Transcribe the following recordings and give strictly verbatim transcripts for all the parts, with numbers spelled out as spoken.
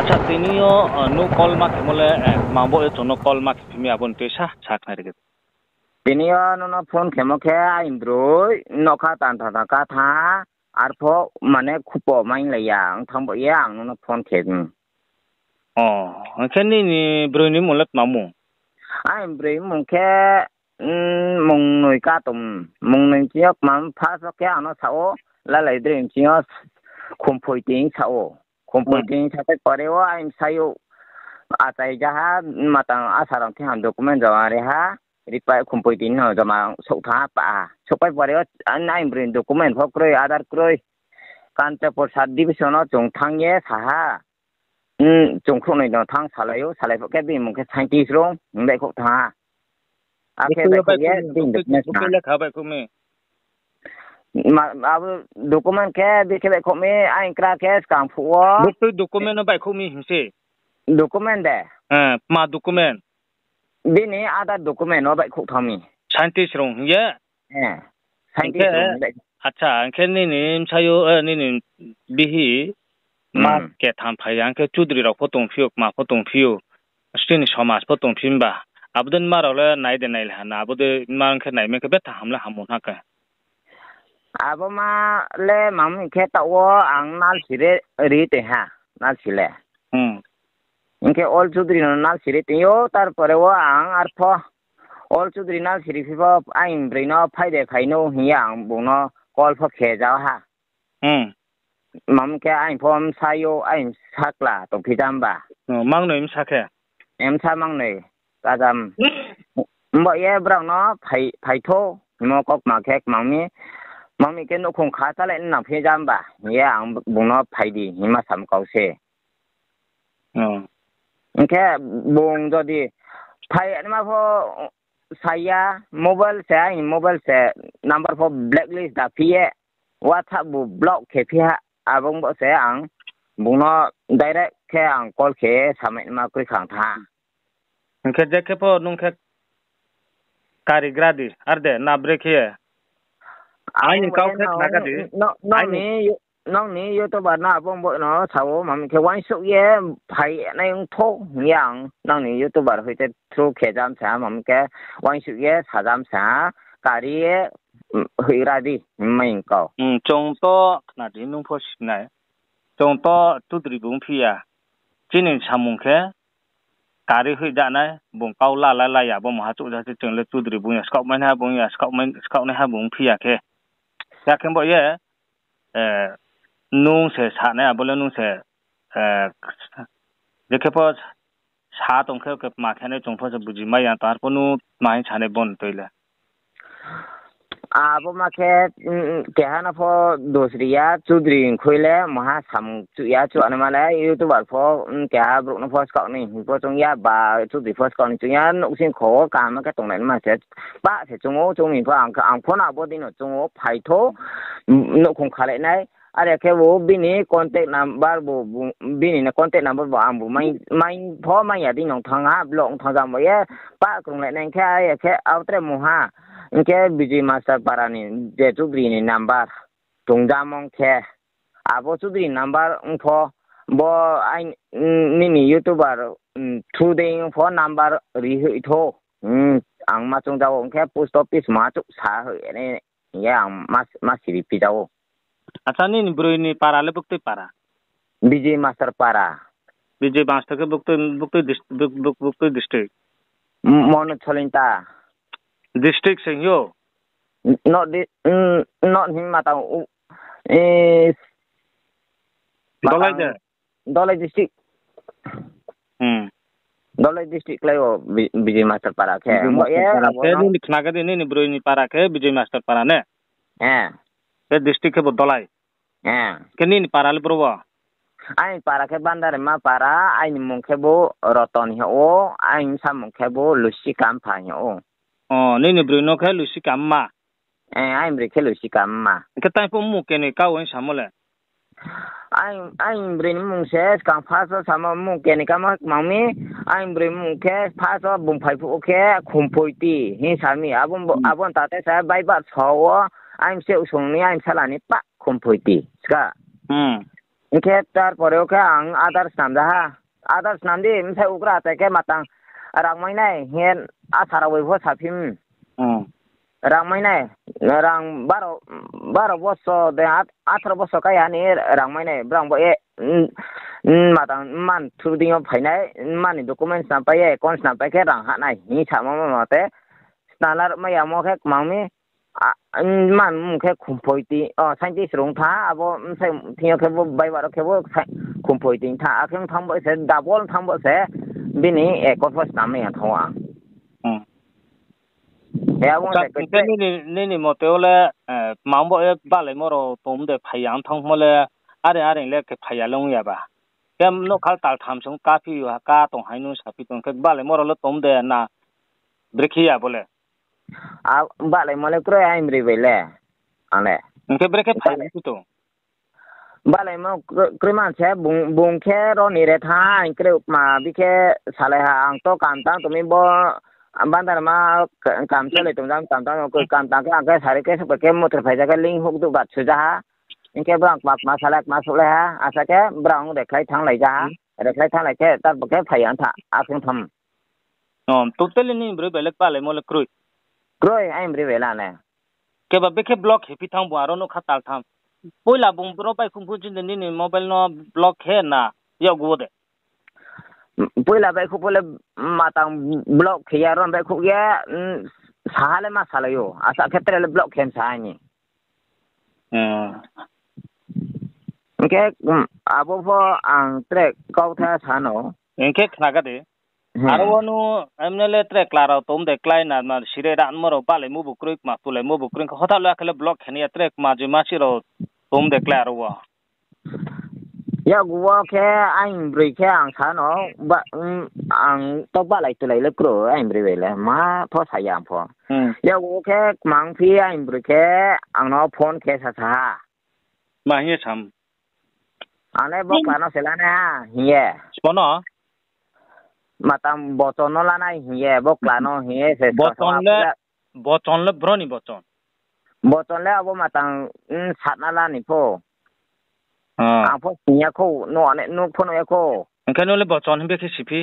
Acha, tini yo, nouh call ma khemo le, tma bo ye chung no call ma khe phi mi abo ni tuisa sakhnari khe. Tini yo nono phone khemo khe aini broi nokha tang tang tang ka tha, arpho mane khupo mainglai ya ong thanng bo ye ang nono phone khe. O, hing khe nini broi ni mmung le tma mung? Aini broi mmung khe, mung noi ka tong, mung noi ching yo kma first wo khe ang no sa ou, Lalai Droi ching yo Khumphoi Ting sa ou. Khumphoi Ting sapai pore wo aini bsayouh achai ja ha, matang asa rao thing ha document joma ri ha, ripai Khumphoi Ting no joma souh thanng ha pa ha. Souhpai pore wo aini broi ni document pho kroi, Aadhaar kroi. Kanchanpur sub division no chung thanng ye sa ha. Chung khrouhnoi no thanng salai ou, salai phuh khe bini mmung khe scientist rung hing baihkhouh thanng ha. Akhe baihkhouh ye bini document sa ha. Abo document khe bikhe baihkhouh mi, aini kra khe skang phuh wo. Buktui document no baihkhouh mi hing se. Document de. Tma document? Bini Aadhaar document no baihkhouh thanng mi. Scientist rung hing ye? Scientist rung hing ye. Acha, hing khe nini bsayouh, nini bihih, ma ketham phai ya, hing khe chudri rao pho tongphi ou, kma pho tongphi ou, chini somaj pho tongphi himba. Abo dei ma rao le nai de nai le ha na, abo dei ma hing khe naimai khe betha ham le ham ou hna khe. Abo ma le mam hing khe taoh wo ang nalsi ri tong ha, nalsi le. Hing khe Ol Chudri no nalsi ri tong ou, tarpore wo ang arpho Ol Chudri nalsi ri phi pho aini broi no phai de phai nou hing ye ang bung no call pho khe ja ha. Mam khe aini pho bsa yo, aini bsa kla tongphi jam ba. Mangnoi bsa khe? Bsa mangnoi, kajam. Mbo ye brao no phai thou, hingmo kaukma khe kmang mi, kmang mi khe nouhkhong kha chálai nangphi jam ba hing ye ang bung no phai di hingma sam kau se. Hing khe bung jodi phai naima pho sa ya, mobile se, aini mobile se number pho blacklist da phi ye, WhatsApp bu block khe phi ha, abo ong bo se ang bung no direct khe ang call khe samai naima kroi khang tha. Hing khe je khe pho nung khe kari gra di, ar de na bre khe. Aini kau khe khna gra di. Nrao ni YouTuber no abo ong bo no sa ou, mam khe uaingsouh ye phai nai ong thou hing ye ang nrao ni YouTuber hoite through khe jam sa ha, mam khe uaingsouh ye sa jam sa ha, kari ye hoih gra di, hingmai kau. Chung to khna di, nung pho si nai. Chung to chudri bung phi ya. Chini samung khe kari hoih ja nai, bung kau la la la ya, bo maha chouh ja se chung le chudri bung ya, skaoh mai naiha bung ya, skaoh naiha bung phi ya khe. Ya khe bo ye, nung se sa nai, abo le nung se, je khe pho sa tong khe, khe tma khe nai chung pho se buji mai ya, tar pho nung tma hing sa nai bo ni tui le. Abo ma khe, keha no pho dos ri ya, chudri ongkhui le maha samung chuh ya, chuh anaima le YouTuber pho, keha brouh no pho skaoh ni hing pho choung ya, ba chudri pho skaoh ni choung ya, nouhsing kho wo kaham khe tonglai naima se, pah se choung ou, choung mi pho ang pho no abo dei no choung ou, phai thou, nouhkhong khalai nai, are khe bo bini contact number bo, bini contact number bo ang bo mai pho mai ya dei nong thanng ha, block ong thanng jam bo ye, pah krunglai nai khe, are khe abo tre mungha, hing khe Bijay Master Para ni je chudri ni number tong jam ong khe, abo chudri number ong pho, bo nini YouTuber through dei ong pho number ri hoih thou, ang ma choung ja ou, ong khe post office ma chouh sa hoih nai hing ye ang ma siri phi ja ou. Acha, nini broi ni para le buktui para? Bijay Master Para. Bijay Master khe buktui district? Mano Cholinta. District se hing ou? Not hing ma tang, Dolai de? Dolai district. Dolai district klái ou, Bijay Master Para khe. Nini khna khe di, nini broi ni para khe Bijay Master Para ne? Khe district khe bo Dolai. Khe nini para le bro wo? Aini para khe Bandarima para, aini mmung khe bo Roton hing ou, aini bsa mmung khe bo Lusi Kampha hing ou. O, nini broi no khe Lusi Kamma? Aini broi khe Lusi Kamma. Khe tai pho mmung keni kau hing samo le? Aini broi ni mmung se skang first wo samo mmung keni kama kmang mi, aini broi mmung khe first wo bung phai phuh wo khe Khumphoi Ting hing sa mi, abo ni ta te sa bai ba so wo, aini bsa song ni, aini bsala ni pah Khumphoi Ting ska. Hing khe tarpore o khe ang Aadhaar snam ja ha. Aadhaar snam di, bsai ugra te khe matang rang mai nai hing ye asa rao bai pho saphi mi. Rang mai nai, rang baro, baro boso de, atharo boso kai ha ni rang mai nai, brang bo ye, matang man through deing yo phai nai, man ni document snam pai ye, account snam pai khe rang ha nai hing samo ma te, snam la mai yamo khe kmang mi, man mung khe khumphoi ti, o, scientist rung tha, abo bsai thing yo khe bo bai baro khe bo khumphoi ti tha, akhe ong thanng bo se, double thanng bo se, bini account pho snam mai ya thanng ou ang. He abo se khe nini mote wo le, mang bo ye balaimo rao tong de phai ya ong thanngmo le, are are le khe phai ya le ong ya ba. Khe nouhkhal taltham se ong kaphi yo ha, ka tong hai nung saphi tong khe balaimo rao le tong de na, brekhe ya bo le. Balaimo le kroi aini broi bai le. Ang le. Hing khe brekhe phai ya ong phi tong? Balaimo kroi man se, bung khe ro ni re tha, ang kroi kma bikhe salai ha, ang to kam tang tong mi bo, bandar ma kam chalai tong jang, kam tang, kam tang khe ang khe sari khe supai khe motor phai ja khe ling huk duh bat su ja ha. Hing khe brang kma kma salai kma suhlai ha, asa khe brang rekhlai thannglai ja ha. Rekhlai thannglai khe tarpor khe phai ya tha, akhe tham. Totally nini broi bai le balaimo le kroi? Kroi, aini broi bai le ne. Khe ba bekhe block khe phi thanng bung aro nouhkha taltham. Poila bung bro baihkhouh phu chini nini mobile no block khe na, yakgu wo de. Poila baihkhouh phu le matang block khe ya, aro baihkhouh ye, saha le ma salai ou. Asa khe tre le block khe sa ha ni. Hing khe, abo pho ang tre kautha sa no. Hing khe khna ga di. Aro wo nu, emne le tre kla rao tong de klái na, ma sire ranmo rao balaimo bu kroi, kma tulaimo bu kroi, hotha le akhe le block khe ni ya tre kma joi ma si rao tong de klái aro wo. Yakgu wo khe aini broi khe ang sa no, ang to balai tulai le kroi aini broi bai le, ma pho sa ya ang pho. Yakgu wo khe kmang phi aini broi khe ang no phone khe sa sa ha. Ma hing ye sam? Ang le bo kla no se lanai ha hing ye. Sbo no? Matang Bochon no lanai hing ye, bo kla no hing ye se. Bochon le bro ni Bochon? Bochon le abo matang, satna la ni pho. Ang pho sing ya khou, nuh pho nuh ya khou. Hing khe nung le Bochon hing be khe si phi?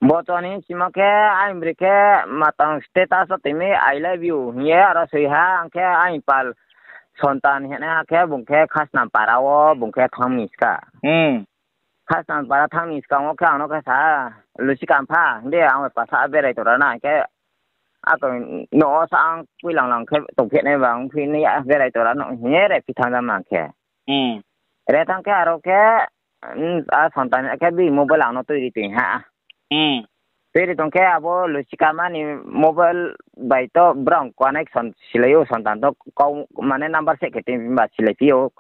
Bochon hing simo khe, aini broi khe matang status wo tong mi, I love you hing ye aro soi ha, ang khe aini pal Sontan hingnaiha khe bung khe Khasnam para wo bung khe thanng ni ska. Khasnam para thanng ni skang wo khe ang no khe sa, Luchika mpha, de ang bai pasa berai tora na hing khe, ako no wo sa ang poilang lang khe tongphehnai ba ongphi nai ya, berai tora no hing ye re phi thanng ja ma khe. Re thanng khe aro khe, a Sontan khe bini mobile ang no tuiri tong ha. Tuiri tong khe abo Luchika ma ni mobile bai to brang connection silai ou, Sontan to kau mane number seh khe tong ba silai phi ou,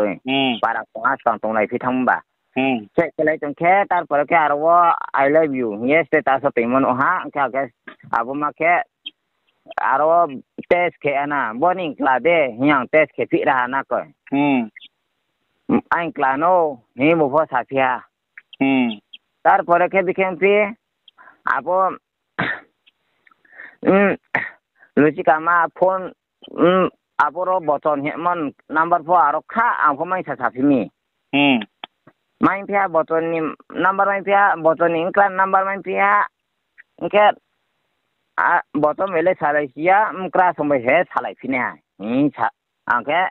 para tong ha skang tonglai phi thanng ba. Seh khelai tong khe, tarpore khe aro wo I love you hing ye status wo tongmo nuh ha, hing khe abo ma khe aro wo text khe ana, bo ni kla de hing ang text khe phih ra ha na koi. Aini kla no hing bo pho saphi ha. Tarpore khe bikhe phi, abo Luchika ma phone, aboro Bochon hingmo number pho aro kha, ang pho maingsa saphi mi. Maingphi ha Bochon ni number, maingphi ha Bochon ni nkra number maingphi ha. Hing khe, Bochon bai le salai si ya, nkra song bai se salai phi nai ha. Ang khe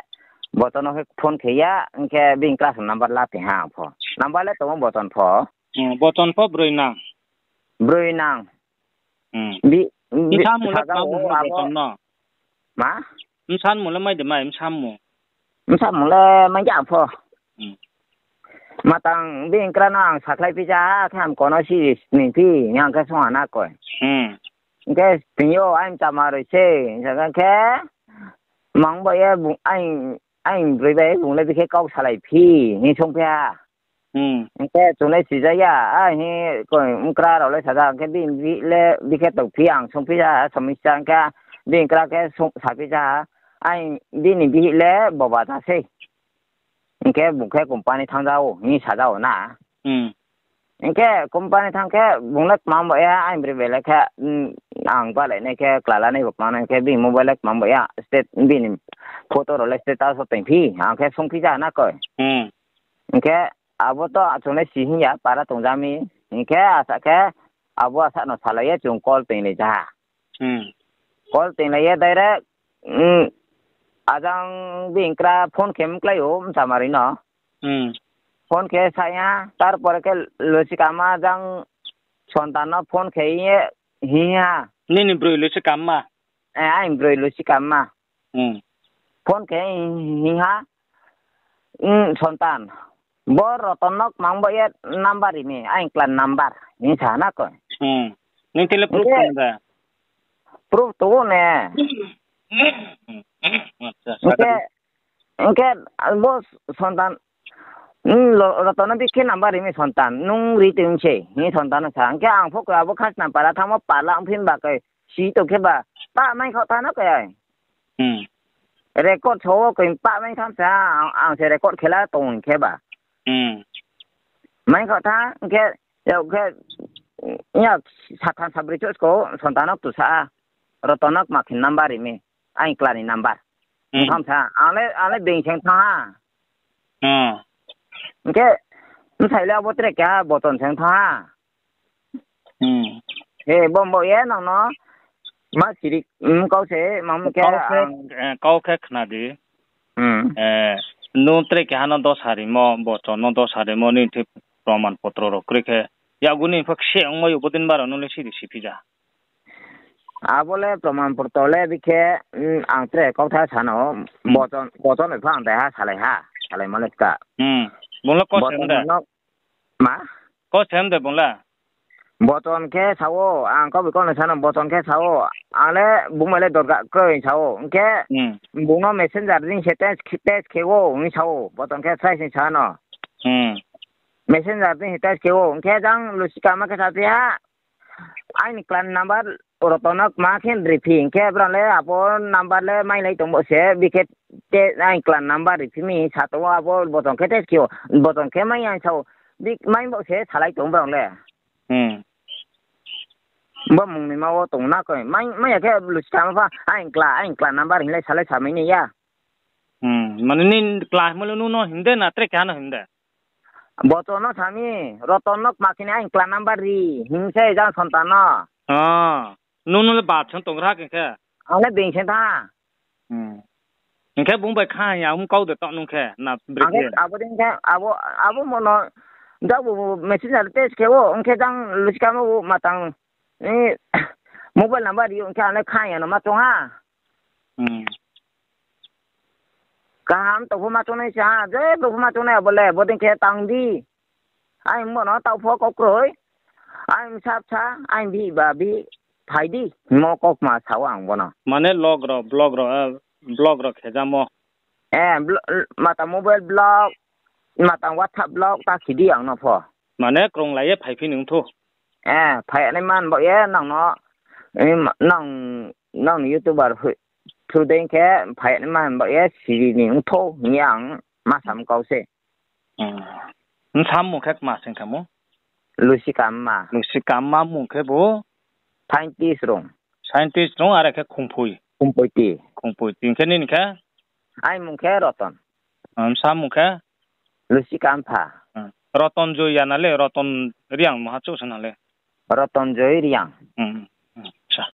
Bochon no khe phone khe ya, hing khe bini nkra song number la tong ha ang pho. Number le tong ou Bochon pho. Bochon pho broi nang? Broi nang. Bsa mung le kma mung no Bochon no? Ma? Bsa mung le mai de mai, bsa mung? Bsa mung le mai ya pho. Matang bini nkra no ang sakhlai phi ja ha, khe ang kono si ni phi, ang khe song ha na koi. Hing khe tini yo aini chama roi se, hing khe mang bai ye, aini broi bai bung le bikhe kau salai phi, hing songphi ha. Hing khe chung le sija ya, a hing koi nkra rao le saja, hing khe bini bihih le bikhe tongphi ang songphi ja ha, somisa hing khe bini nkra khe saphi ja ha, aini bini bihih le boba ja sei. Hing khe bung khe company thanng ja ou hing saja ou na. Hing khe company thanng khe bung le kma bai ya, aini broi bai le khe, ang balai nai khe, kla lanai bo kma nai khe, bini mobile le kma bai ya, bini photo rao le status wo tongphi, ang khe songphi ja na koi. Hing khe abo to chung le si hing ya, para tongja mi. Hing khe asa khe abo asa no salai ye chung call toinglai ja ha. Call toinglai ye direct, ajang bini kra phone khe mklái ou bchamari no. Phone khe sa ya, tarpore khe Lusikama jang Sontan no phone khe ye hing ha. Nini broi Lusikama? Aini broi Lusikama. Phone khe hing ha, Sontan, bo Roton no kmang bo ye number ri mi, aini clan number, hing sa na koi. Nini tele proof tong de? Proof tong ou ne. Hing khe, bo Sontan, Roton no bikhe number ri mi Sontan, nung ri tong se, hing Sontan no sa. Hing khe ang pho koi abo Khasnampara thanngmo pala ongphi ba koi, si tong khe ba, pah maing khaoh tha no koi. Record so wo koi pah maing tham sa, ang se record khe la tong hing khe ba. Maing khaoh tha, hing khe, ya khe, ya satham sabroi chouh skou, Sontan no ktu sa, Roton no kma khe number ri mi, aini clan ni number. Tham sa, ang le, ang le being se thanng ha. Hing khe, bsai le abo tre keha Bochon se thanng ha. He, bo mbaoh ye nang no, ma siri, kau se, ma khe, kau khe khna di. Nung tre keha no dosa rimo, Bochon no dosa rimo, nini thik proman potro rao kroi khe, yakgu ni pho kse ongmai ou, bodin baro nung le siri siphi ja. Abo le proman potro le bikhe, ang tre kautha sa no, Bochon, Bochon bai pho ang daiha salai ha, salaimo le ska. Bung le kau se de? Ma? Kau se de bung le? Bochon khe sa ou, ang kau bai kau no sa no, Bochon khe sa ou, ang le bung bai le dorka kroi sa ou, hing khe bung no messenger dei se text, text khe ou hing sa ou, Bochon khe srai sing sa no. Messenger dei se text khe ou, hing khe jang Lusikama khe saphi ha, aini clan number Roton no kma khe riphi, hing khe brao le abo number le mailai tong bo se, bikhe te aini clan number riphi mi sa tong ou, abo Bochon khe text khe ou, Bochon khe mai ya sa ou, mai bo se salai tong brao le. Bo mung ni ma wo tong na koi, mai ya khe Lusikama pha, aini clan, aini clan number hing le salai samai nai ya. Mane nini clan hingmo le nung no hing de na tre keha no hing de? Bochon no sa mi, Roton no kma khe ni aini clan number ri, hing se jang Sontan no. Nung no le bat se tong gra khe khe? Ang le being se tha. Hing khe bung bai kha ya, um kau de taoh nung khe, na bri khe? Abo dei khe, abo, abo mo no, jang bo messenger text khe ou, hing khe jang Lusikama bo matang, mobile number ri ou, hing khe ang le kha ya no ma choung ha. Kaham tong pho ma choung nai se ha, je brouh pho ma choung nai abo le, bodei khe tang di. Aini bo no taoh pho kau kroi. Aini bsa bsa, aini bihih ba bihih, phai di. Hingmo kautma sa ou ang bo no. Mane log rao, block rao, block rao khe jamo. Matang mobile block, matang WhatsApp block ta khe di ang no pho. Mane krunglai ye phaiphi ni ongthou. Phai ya nai man baoh ye nang no, nang, nang ni YouTuber through dei khe phai ya nai man baoh ye siri ni ongthou hing ye ang ma sam kau se. Bsa mmung khe kma sing khe mo? Lusikama. Lusikama mmung khe bo? Scientist rung. Scientist rung, are khe Khungpoi. Khungpoi ti. Khungpoi ti. Hing khe nini khe? Aini mmung khe Roton. Bsa mmung khe? Lusikama pha. Roton Joy ya na le, Roton Reang maha chouh se na le. Roton Joy Reang.